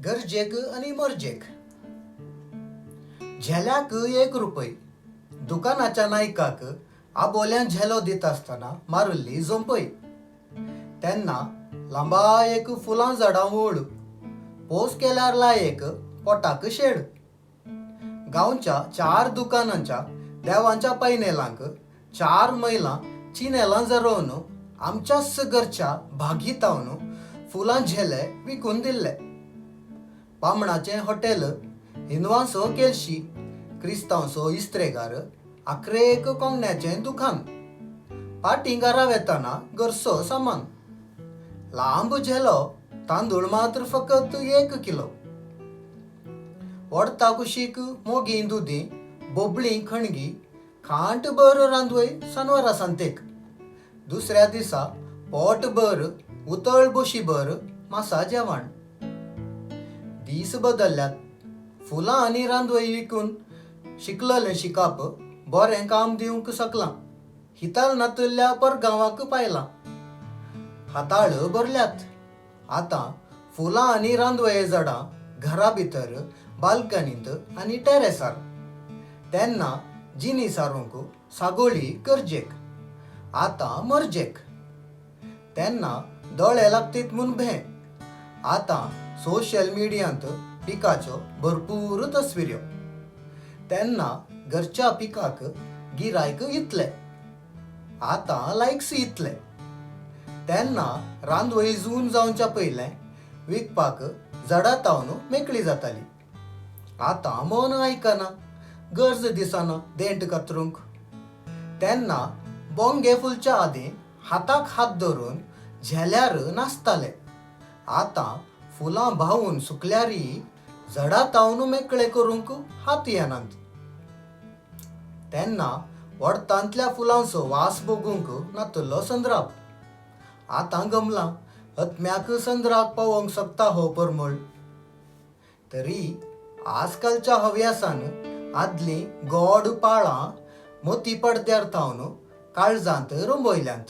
गरजेक आनी मर्जेक. झेल्याक 1 रुपय. दुकानाच्या नायकाक आबोल्यां झेलो दिता आसतना मारिल्ली झोंपय. तेन्ना लांबा एक फुलां झाडां वळ पोस केल्यार लायक पोटाक शेड. गांवच्या 4 दुकानांच्या देवांच्या पायनेलांक 4 मैलां चिनेलां जरोवन आमच्याच घरच्या भागीतावन फुलां झेले विकून दिल्ले. बामणाचें हॉटेल, हिंदवांचो केलशी, क्रिस्तांवचो इस्त्रेगार, आक्रेक कोंगण्याचें दुकान, पाटी घरा वेतना घरचो सामान, लांब झेलो तांदूळ मात्र फकत 1 किलो. वडता कुशीक मोगी दुदी, बोबळी खणगी, खांट बर रांदवय सानवारा सांतेक. दुसऱ्या दिसा पोट बर उतळ बोशी बर मासा जेवण. दीस बदलल्यात. फुलां आनी रांदवय विकून शिकललें शिकाप बरें काम दिवंक शकलां. हिताल नातुल्ल्या परगांवाक पायलां. हाताळ भरल्यात. आतां फुलां आनी रांदवये झाडां घरा भितर, बाल्कनींत आनी टेरेसार. तेन्ना जिनी सारूंक सागोळी गरजेक, आतां मर्जेक. तेन्ना दोळे लागतीत म्हूण भें, आतां सोशल मिडियांत पिकाच्यो भरपूर तस्विऱ्यो. तेन्ना घरच्या पिकाक गिरायक इतले, आतां लायक्स इतले. तेन्ना रांदवय जून जावच्या पयलें विकपाक झाडां तावन मेकळी जाताली. आतां मन आयकना, गरज दिसना देंट कातरूंक. तेन्ना बोंगे फुलच्या आदीं हाताक हात धरून झेल्यार नाचताले. आतां फुलां भावून सुकल्यारी झाडां तावन मेकळे करूंक हात येनात. तेन्ना वडतांतल्या फुलांचो वास बगूंक नातुल्लो संद्राप. आतां गमलां हतम्याक संद्राक पावोवंक शकता हो परमळ. तरी आजकालच्या हव्यासान आदलीं गोड पाळां मोती पडद्यार थावन काळजांत रोंबयल्यांत.